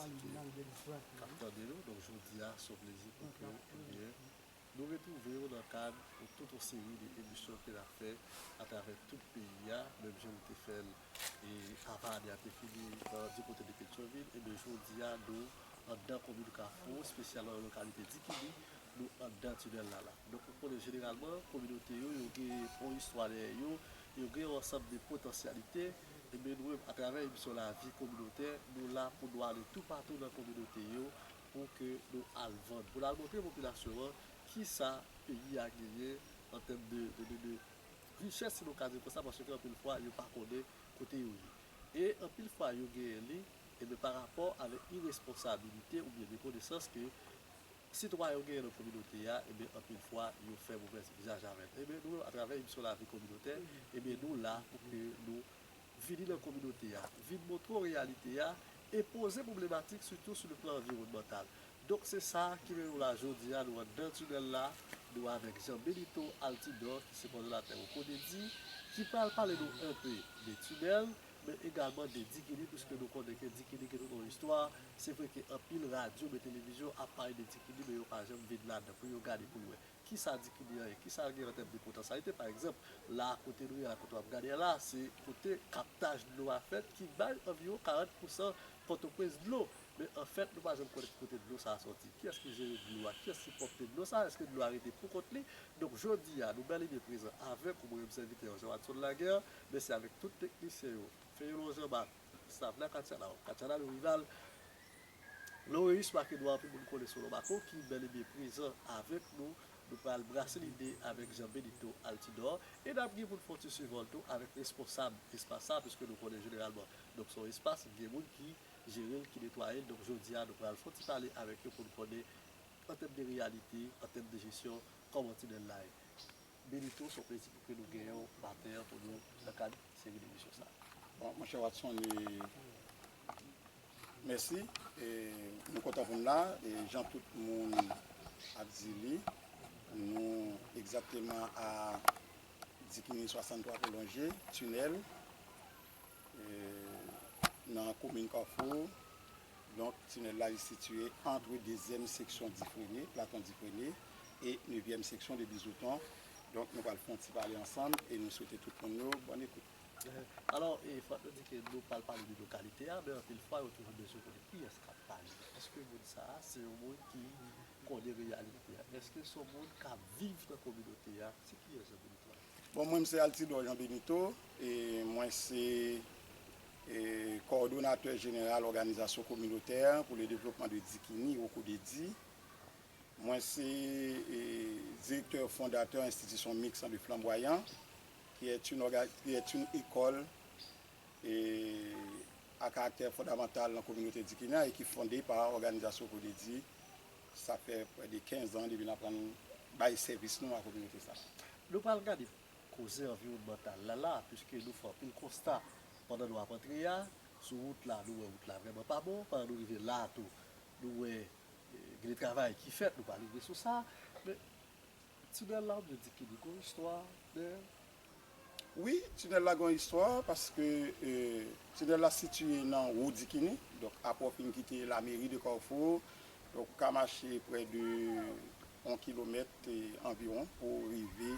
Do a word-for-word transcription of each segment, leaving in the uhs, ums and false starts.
k ap tande nou. Donk, jodi a, se yon plezi pou ke, ebyen, nou retwouve w nan kad yon tout yon seri de emisyon ke n ap fè atravè tout peyi a, menm jan nou te fè l, e, avan ane a te fini, nan, di kote de Petyonvil, ebyen, jodi a, nou anndan komin Kafou, espesyalman nan lokalite Dikini, nou anndan tinèl la la. Donk, ou konnen jeneralman, kominote yo, yo gen yon istwa dèyè yo, yo gen yon ansanm de potansyalite, ebyen, nou menm, atravè emisyon Lavi Kominotè, nou la pou nou ale toupatou nan kominote yo, pou ke nou al vann, pou n al montre popilasyon an kisa peyi a genyen an tèm de, de, de, de richès, si nou ka di l konsa, paske anpil fwa, yo pa konnen kote yo ye. E anpil fwa, yo genyen li, ebyen, pa rapò avèk iresponsabilite oubyen mekonesans ke sitwayen yo genyen nan kominote a, ebyen, anpil fwa, yo fè movèz izaj avè l. Ebyen, nou menm, atravè emisyon Lavi Kominotè, ebyen, nou la pou ke nou vini nan kominote a, vin montre w reyalite a, e poze pwoblematik, sitou sou le plan anviwònmantal. Donk, se sa ki mennen nou la jodi a, nou anndan tinèl la, nou avèk Jean Benito Altidor, ki se kòdonatè Okodedi, ki pral pale nou enpe de tinèl, men egalman de Dikini, piske nou konnen ke Dikini gen tout yon istwa. Se vre ke anpil radyo, men televizyon ap pale de Dikini, men yo pa janm vin ladan pou yo gade pou yo wè kisa Dikini an ye, kisa l gen an tèm de potansyalite. Pa egzanp, la kote nou ye la, kote w ap gade a la, se kote kaptaj dlo a fèt, ki bay anviwon karant pousan Pòtoprens dlo. Men anfèt, nou pa janm konnen ki kote dlo sa a sòti. Kiyès ki jere dlo a? Kiyès ki pwòpte dlo sa a? Èske dlo a rete pou kont li? Donk, jodi a, nou bèl e byen prezan avèk ou, mwen menm sèvitè an, Jean Watson Laguerre, men se avèk tout teknisyen yo, Feyolo Jean Marc, staff la, Katiana, Katiana Lorival, Loreus Makedwa, anpil moun konnen sou non Mako, ki bèl e byen prezan avèk nou. Nou pral brase lide avèk Jean Benito Altidor, e n ap gen pou n fè yon ti sivòl tou avèk responsab espas sa, piske nou konnen jeneralman, donk, se yon espas, gen moun ki jere l, ki netwaye l. Donk, jodi a, nou pral fè yon ti pale avèk yo pou n konnen, an tèm de reyalite, an tèm de jesyon, kòman tinèl la ye. Benito, se yon plezi pou ke nou genyen w maten an pou nou nan kad seri de emisyon sa a. Bon, monchè Watson, e, mèsi. E, nou kontan pou n la. E, jan tout moun ap di li, nou egzakteman a Dikini swasanntwa Pwolonje, tinèl, e, nan komin Kafou. Donk, tinèl la, li sitiye ant dezyèm seksyon Difrene, Platon Difrene, e nevyèm seksyon de Bizouton. Donk, nou pral fè yon ti pale ansanm e nou swete tout moun yo bòn ekout. Ehn. Alò, e, fòk nou di ke nou pral pale de lokalite a, men anpil fwa, yo toujou bezwen konnen kiyès k ap pale. Èske moun sa a, se yon moun ki konnen reyalite a? Èske se yon moun k ap viv nan kominote a? Se kiyès, Jean Benito a? Bon, mwen, m se Altidor Jean Benito, e mwen se, e, kowòdonatè jeneral òganizasyon kominotè pou le devlopman de Dikini, Okodedi. Mwen se, e, direktè fondatè Institution Mixte de Flamboyant, qui est une orga-, qui est une école, e, à caractère fondamental nan kominote Dikini an e ki fonde pa òganizasyon Okodedi. Sa fè près de quinze ans depi n aprann bay sèvis nou a kominote sa. Nou pral gade koze anviwònmantal la la, piske nou fè anpil konsta pandan nou ap antre a, sou wout la, nou wè wout la vrèman pa bon, pandan nou rive la tou, nou wè, e, gen de travay ki fèt, nou pral rive sou sa, men tinèl la oubyen Dikini gon istwa dèyè l? Wi, tinèl la gon istwa, paske, e, tinèl la sitiye nan Wo Dikini, donk, aprè w fin kite lameri de Kafou, donk, ou ka mache près de yon kilomèt, e, anviwon pou w rive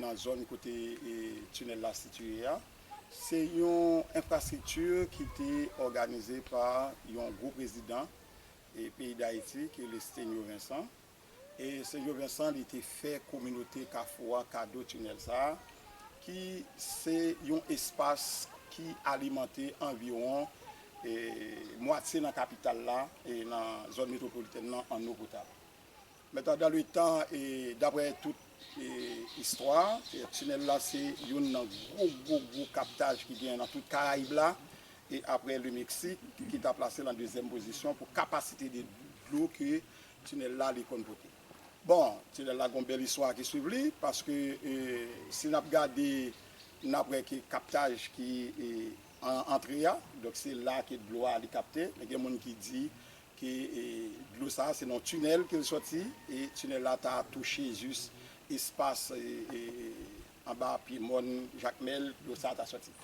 nan zòn kote, e, tinèl la sitiye a. Se yon enfrastrikti ki te òganize pa yon gwo prezidan, e, peyi Dayiti, ki rele Stenyo Vensan. E Stenyo Vensan, li te fè kominote Kafou a kado tinèl sa a, ki se yon espas ki alimante anviwon, e, mwatye nan kapital la, e nan zòn metwopolitèn nan an eau potable. Maintenant, dans le temps, e daprè tout, e, istwa, e, tinèl la se youn nan gwo, gwo, gwo kaptaj ki genyen nan tout Karayib la, e aprè le Mexique, ki ta plase l an dezyèm pozisyon pou kapasite de dlo ke tinèl la li konn pote. Bon, tinèl la gon bèl istwa ki swiv li, paske, e, si n ap gade, n ap wè ke kaptaj ki, e, an antre a, donk se la ke dlo a li kapte, men gen moun ki di ke, e, dlo sa a se nan tinèl ke l sòti, e tinèl la ta touche jis espas, e, e, anba pye mòn Jakmèl, dlo sa a ta sòti.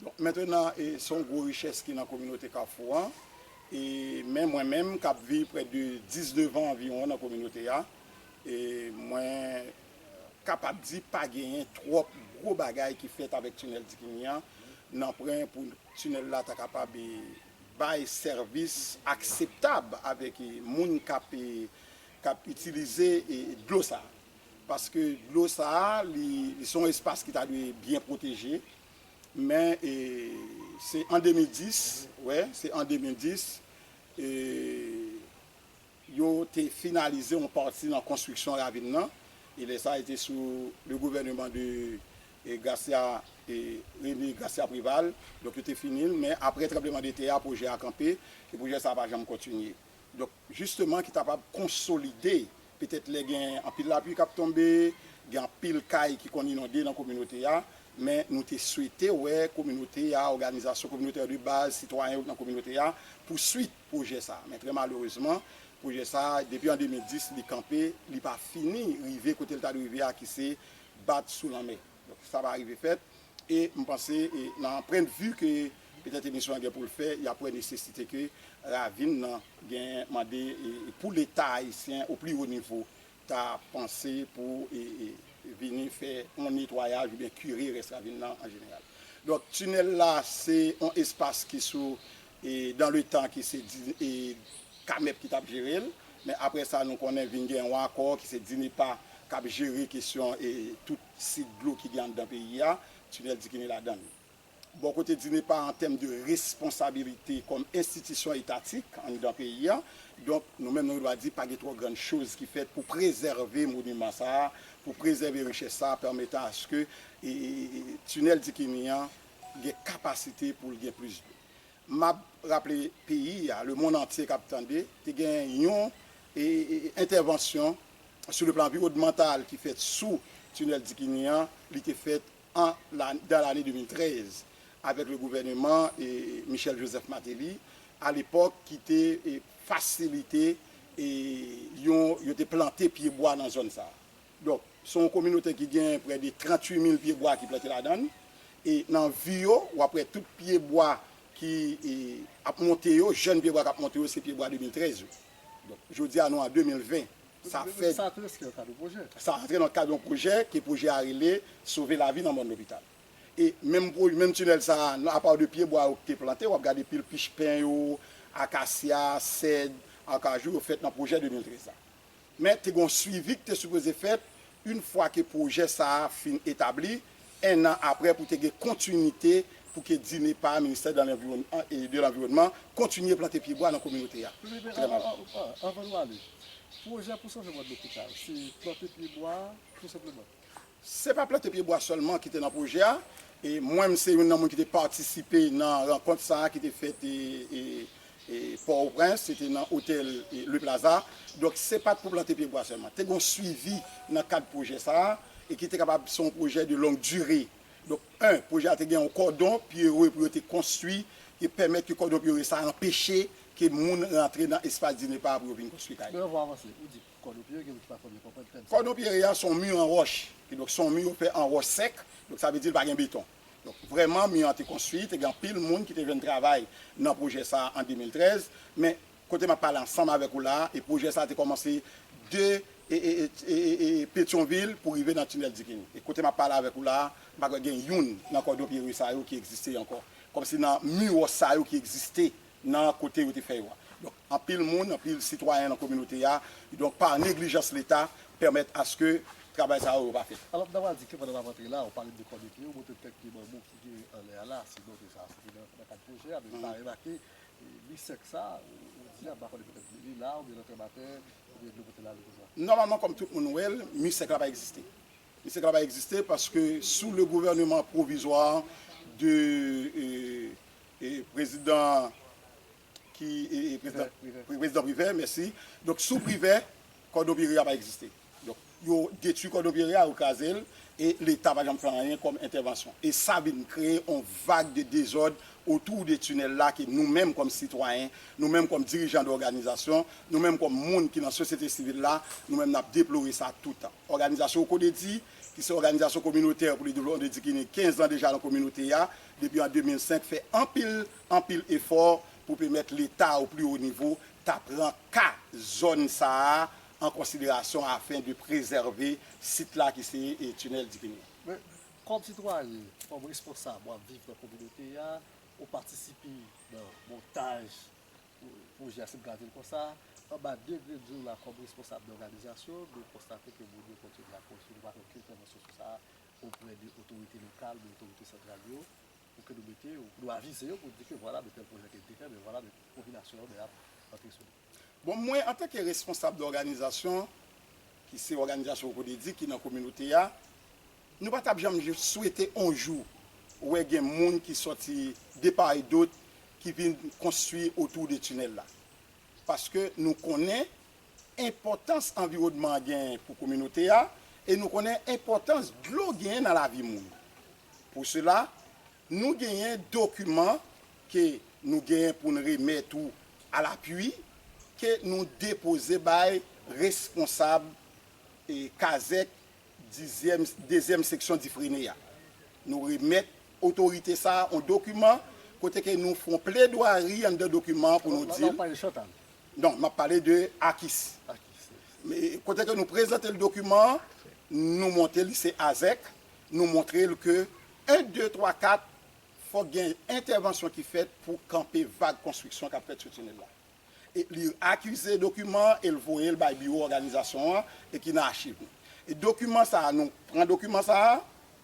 Donk, mentenan, e, se yon gwo richès ki nan kominote Kafou an, E, men mwen menm, k ap viv prè de diznèf an anviwon nan kominote a, e mwen kapab di pa genyen twòp gwo bagay ki fèt avèk tinèl Dikini an, nan pwen pou tinèl la ta kapab, e, bay sèvis akseptab avèk, e, moun k ap, e, k ap itilize, e, dlo sa a. Paske dlo sa a, li, li se yon espas ki ta dwe byen pwoteje, men, e, se an de mil dis, wè, se an de mil dis, e, yo te finalize yon pati nan konstriksyon ravin nan, e lè sa a, se te sou le gouvernement de, e, Garcia, e, René Garcia Préval, donk yo te fini l, men apre tranbleman de tè a, pwojè a kanpe, e pwojè sa a pa janm kontinye. Donk, jisteman, ki ta kapab konsolide, petèt lè gen anpil lapli k ap tonbe, gen anpil kay ki konn inonde nan kominote a, men nou te swete wè kominote a, òganizasyon kominotè de baz, sitwayen yo nan kominote a, pouswit pwojè sa a. Men trè malerezman, pwojè sa a, depi an de mil dis, li kanpe, li pa fini rive kote l ta dwe rive a, ki se bat sou lanmè. Donk, sa pa rive fèt. E m panse, e, nan pwennvi ke petèt emisyon an gen pou l fè, y ap wè nesesite ke ravin nan gen mande, e, e pou Leta ayisyen, o pli wo nivo, ta panse pou, e, e, vini fè yon netwayaj oubyen kire rès ravin nan an jeneral. Donk, tinèl la, se yon espas ki sou, e, dans le temps, ki se di, e, CAMEP ki t ap jere l. Men apre sa, nou konnen vin gen yon akò ki se DINEPA k ap jere kesyon, e, tout sit dlo ki gen anndan peyi a. Tinèl Dikini ladan l. Bò kote DINEPA, an tèm de responsabilite kòm enstitisyon etatik anndan peyi a, donk, nou menm, nou dwa di pa gen twò grann choz ki fèt pou prezève moniman sa a, pou prezève richès sa a, pèmèt aske, e, e, e, tinèl Dikini an gen kapasite pou l gen plis dlo. M ap raple peyi a, lemonn antye k ap tande, te gen yon, e, e, entèvansyon sou le plan anviwònmantal ki fèt sou tinèl Dikini an, li te fèt an, la, dans l'année de mil trèz, avèk le gouvèneman, e, Michel Joseph Martelly, a lepòk, ki te, e, fasilite, e, yon, yo te plante pye bwa nan zòn sa a. Donk, se yon kominote ki gen prè de tranntuit mil pye bwa ki plante ladan l. E nan vi yo, w ap wè tout pye bwa ki, e, ap monte yo, jèn pye bwa k ap monte yo, se pye bwa de mil trèz yo. Donk, jodi a, nou an de mil ven. Sa fè sa antre nan kad yon pwojè. Sa antre nan kad yon pwojè, ke pwojè a rele Sove lavi nan mòn lopital. E menm pwo-, menm tinèl sa a, apa de pye bwa yo ki te plante, w ap gade pil pichpen yo, akasya, sèd, akajou, yo fèt nan pwojè de mil trèz la. Men te gen yon swivi ki te sipoze fèt, yon fwa ke pwojè sa a fin etabli, en an apre, pou te gen kontinite, pou ke DINEPA, Ministè de l'Enviwònman, e de l'Enviwònman, kontinye plante pye bwa nan kominote a. Trè mal. Anvan nou ale, pwojè pou sove mòn lopital, se plante pye bwa, tou senpleman. Se pa plante pye bwa sèlman ki te nan pwojè a. E mwen, m se youn nan moun ki te patisipe nan rankont sa a ki te fèt, e, e, e, Pòtoprens, se te nan otèl, e, Le Plaza. Donk, se pa t pou plante pye bwa sèlman. Te gen yon swivi nan kad pwojè sa a, e ki te kapab se yon pwojè de longue durée. Donk, en, pwojè a te gen yon kòdon pyere pou yo te konstwi, ki pèmèt ke kòdon pyere sa a anpeche ke moun rantre nan espas DINEPA pou yo vin konstwi kay. Men anvan avanse, ou di kòdon pyere, gen moun ki pa twò byen konprann tèm sa. Kòdon pyere a se yon mi an wòch. Kidonk, se yon mi yo fè an wòch sèk, donk sa vle di l pa gen beton. Donk, vrèman, mi an te konstwi, te gen anpil moun ki te jwenn travay nan pwojè sa a an de mil trèz, men kote m ap pale ansanm avèk ou la a, e pwojè sa a te kòmanse de, e, e, e, e, e, e Petyonvil pou rive nan tinèl Dikini. E kote m ap pale avèk ou la a, m pa kwè gen youn nan kòdon pyere sa yo ki egziste ankò. Kòmsi nan mi wòch sa yo ki egziste nan kote yo te fè yo a. Donk, anpil moun, anpil sitwayen nan kominote a, donk, pa neglijans Leta, pèmèt aske travay sa yo pa fèt. Alò, m ta pral di ke pandan n ap antre la, ou pale de kòdon pyere, ou montre kèk pye banbou ki gen anlè a la, se montre sa, se te nan, nan kad pwojè a, men m pa remake, e, mi sèk sa, ou, ou di a, m pa konnen petèt li la, oubyen nan tranbatè, oubyen dlo pote l ale konsa. Nòmalman, kòm tout moun wè l, mi sèk la pa egziste. Mi sèk la pa egziste paske sous le gouvernement provisoire de, e, e, prezidan ki, e, e, prezidan, Privè, Privè. Pre-, prezidan Privè, mèsi. Donk, sou Privè, kòdon pyere a pa egziste. Donk, yo detwi kòdon pyere a, yo kraze l, e Leta pa janm fè anyen kòm entèvansyon. E sa vin kreye yon vag de dezòd otou de tinèl la ke nou menm kòm sitwayen, nou menm kòm dirijan de òganizasyon, nou menm kòm moun ki nan sosyete sivil la, nou menm n ap deplore sa toutan. Òganizasyon Okodedi, ki se òganizasyon kominotè pou le devlopman de Dikini, kenz an deja nan kominote a, depi an de mil senk, fè anpil, anpil efò pou pèmèt Leta o pli wo nivo ta pran ka zòn sa a an konsiderasyon afen de prezève sit la ki se, e, tinèl Dikini an. Men, kòm sitwayen, kòm responsab, w ap viv nan kominote a, ou patisipe nan montaj pwojè a, si m ka di l konsa, anba degre di w la kòm responsab de òganizasyon, nou konstate ke moun yo kontinye ap pwosede, nou pa fè okenn entèvansyon sou sa oprè de otorite lokal, de otorite santral yo, pou ke nou mete yo, pou nou avize yo, pou di ke vwala, men tèl pwojè ke n te fè, men vwala, men popilasyon an, men ap antre sou li. Bon, mwen, antanke responsab de òganizasyon, ki se òganizasyon Kokodedi, ki nan kominote a, nou pa t ap janm swete on jou wè gen moun ki sòti de part et d'autre ki vin konstwi otou de tinèl la. Paske nou konnen enpòtans anviwònman an genyen pou kominote a e nou konnen enpòtans dlo genyen nan lavi moun. Pou sela, nou genyen dokiman ke nou genyen pou n remèt ou alapui ke nou depoze bay responsab e kazèk dizyèm, dezyèm seksyon Difrene a. Nou remèt otorite sa a yon dokiman kote ke nou fè yon pledwari anndan dokiman an pou nou di l. Non, m ap pale de akis. Kote ke nou prezante l dokiman an, nou montre li se azèk, nou montre l ke en, de, twa, kat, fòk gen entèvansyon ki fèt pou kanpe vag konstriksyon k ap fèt sou tinèl la. E li akize dokiman an e l voye l bay biwo òganizasyon an e ki nan achiv nou. E dokiman sa a, nou pran dokiman sa a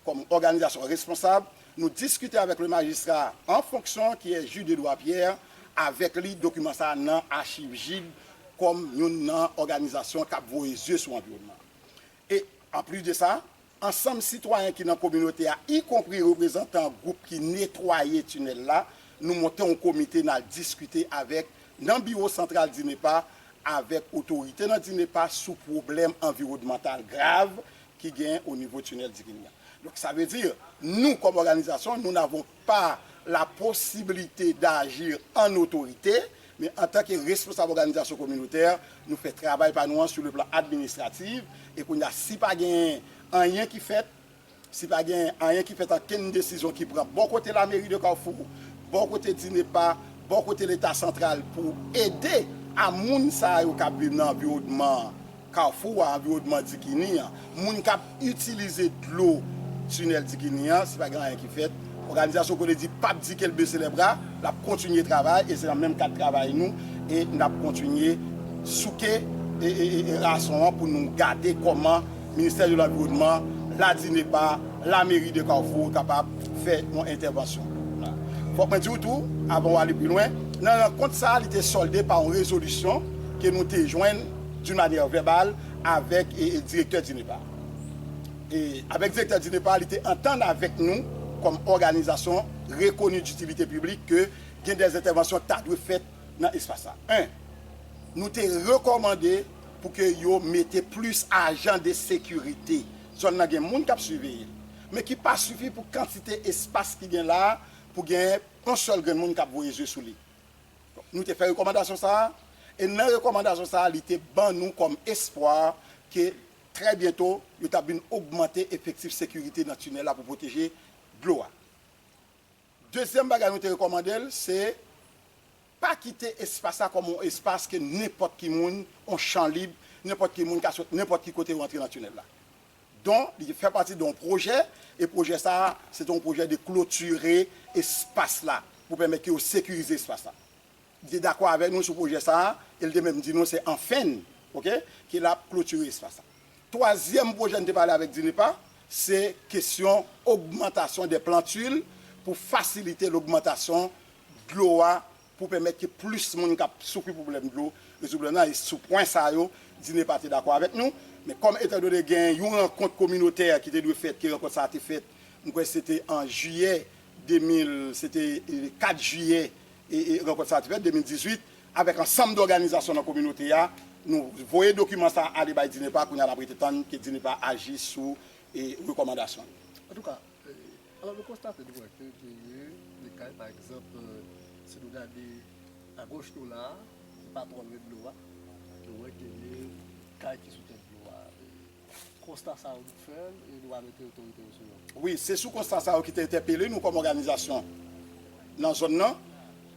kòm òganizasyon responsab, nou diskite avèk le majistra an fonksyon ki è Jude Edouard Pierre, avèk li dokiman sa a nan achiv JID kòm youn nan òganizasyon k ap voye zye sou anviwònman. E anplis de sa, ansanm sitwayen ki nan kominote a, ikonpri reprezantan gwoup ki netwaye tinèl la, nou monte yon komite n al diskite avèk nan biwo santral DINEPA avèk otorite nan DINEPA sou pwoblèm anviwònmantal grav ki gen o nivo tinèl Dikini an. Donk, sa vle di, nou, kòm òganizasyon, nous n'avons pas la possibilité d'agir en autorité, men antanke responsab òganizasyon kominotè, nou fè travay pa nou an sou le plan administratif, e kounye a, si pa gen anyen ki fèt, si pa gen anyen ki fèt, ankenn desizyon ki pran bò kote lameri de Kafou, bò kote DINEPA, bò kote Leta santral pou ede a moun sa yo k ap viv nan anviwònman Kafou a, anviwònman Dikini an, moun k ap itilize dlo tinèl Dikini an, si pa gen anyen ki fèt, òganizasyon Kokodedi p ap di ke l bese lè bra, l ap kontinye travay, e se nan menm kad travay nou, e n ap kontinye souke e, e, e, e rason an pou nou gade kòman Ministè de Lanviwònman, la DINEPA, lameri de Kafou kapab fè yon entèvansyon. Fòk mwen di w tou, avan w ale pi lwen, nan rankont sa a, li te sòlde pa yon rezolisyon ke nou te jwenn d'une manière verbale avèk e, e, direktè DINEPA. E avèk direktè DINEPA, li te antann avèk nou kòm òganizasyon reconnue d'utilité publique ke gen dè entèvansyon ta dwe fèt nan espas la. En, nou te rekòmande pou ke yo mete plis ajan de sekirite. Zòn nan gen moun k ap siveye l, men ki pa sifi pou kantite espas ki gen la a pou gen yon sèl grenn moun k ap voye zye sou li. Nou te fè rekòmandasyon sa a, e nan rekòmandasyon sa a, li te ban nou kòm espwa ke trè byento, yo t ap vin ogmante efektif sekirite nan tinèl la pou pwoteje dlo a. Dezyèm bagay nou te rekòmande l, se pa kite espas la kòm yon espas ke nenpòt ki moun, yon chan lib, nenpòt ki moun ka sot nenpòt ki kote yo antre nan tinèl la. Donk, li fè pati de yon pwojè, e pwojè sa a, se te yon pwojè de klotire espas la, pou pèmèt ke yo sekirize espas la. Li te dakò avèk nou sou pwojè sa a, e li te menm di nou se anfen, oke, ke l ap klotire espas la. Twazyèm pwojè n te pale avèk DINEPA, se kesyon ogmantasyon de plantil pou fasilite logmantasyon dlo a, pou pèmèt ke plis moun k ap soufri pwoblèm dlo rezoud pwoblèm nan. E sou pwen sa yo, DINEPA te dakò avèk nou. Men kòm etandone gen yon rankont kominotè ki te dwe fèt, ke rankont sa a te fèt, m kwè se te an jiyè de mil, se te, e, kat jiyè, e, e rankont sa a te fèt, de mil dizuit, avèk ansanm dòganizasyon nan kominote a, nou voye dokiman sa a ale bay DINEPA, kounye a n ap rete tann ke DINEPA aji sou, e, rekòmandasyon yo. Antouka, e, alò nou konstate nou wè ke genyen de kay, pa egzanp, e, si nou gade agoch nou la a, ki pa twò lwen dlo a, nou wè genyen kay ki sou tèt dlo a. E, konsta sa yo nou fè l e nou va mete otorite yo sou yo. Wi, se sou konsta sa yo ki te entèpele nou kòm òganizasyon nan zòn nan.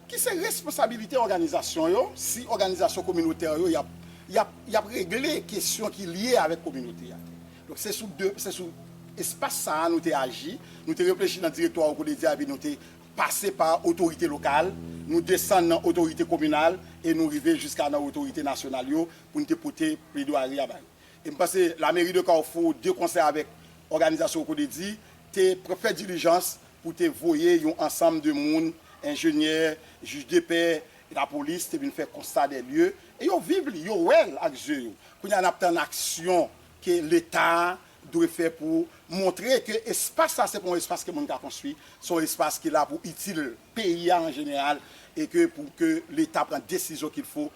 Ki se responsabilite òganizasyon yo, si òganizasyon kominotè yo y ap, y ap, y ap regle kesyon ki lye avèk kominote a. Donk se sou de, se sou espas sa a nou te aji, nou te reflechi nan direktwa Okodedi a, epi nou te pase pa otorite lokal, nou desann nan otorite kominal e nou rive jiska nan otorite nasyonal yo pou n te pote pledwari a ba yo. E m panse lameri de Kafou, de konsè avèk òganizasyon Okodedi, te pr- fè dilijans pou te voye yon ansanm de moun, enjenyè, jij de pè, lapolis, te vin fè konsta dè lye, e yo viv li, yo wè l ak zye yo. Kounye a n ap tann aksyon ke Leta dwe fè pou montre ke espas sa se pa yon espas ke moun ka konstwi, se yon espas ki la pou itil peyi a an jeneral, e ke pou ke Leta pran desizyon qu'il faut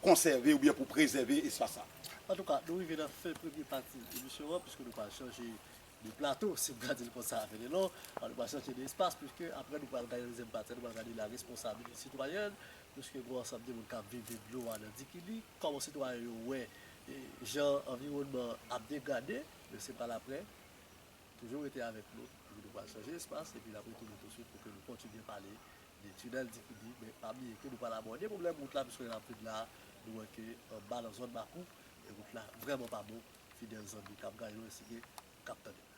konsève oubyen pou prezève espas sa. Antouka, nou rive nan fen premye pati emisyon an, piske nou pral chanje de plato, si m ka di l konsa, Fenelon. Nou pral chanje de espas, piske apre nou pral gade dezyèm pati, nou pral gade la responsabilite sitwayèn, piske gen yon ansanm de moun k ap viv de dlo a nan Dikili, kòman sitwayen yo wè e, jan anviwònman ap degrade, men se pral apre. Toujou rete avèk nou, epi nou pral chanje espas, epi n ap retounen tousuit pou ke nou kontinye pale de tinèl Dikili, men pa bliye ke nou pral abòde pwoblèm wout la, piske lè n ap vin la, nou wè ke anba nan zòn Makou, e wout la vrèman pa bon, fidèl zanmi k ap gade nou, ensi ke k ap tande.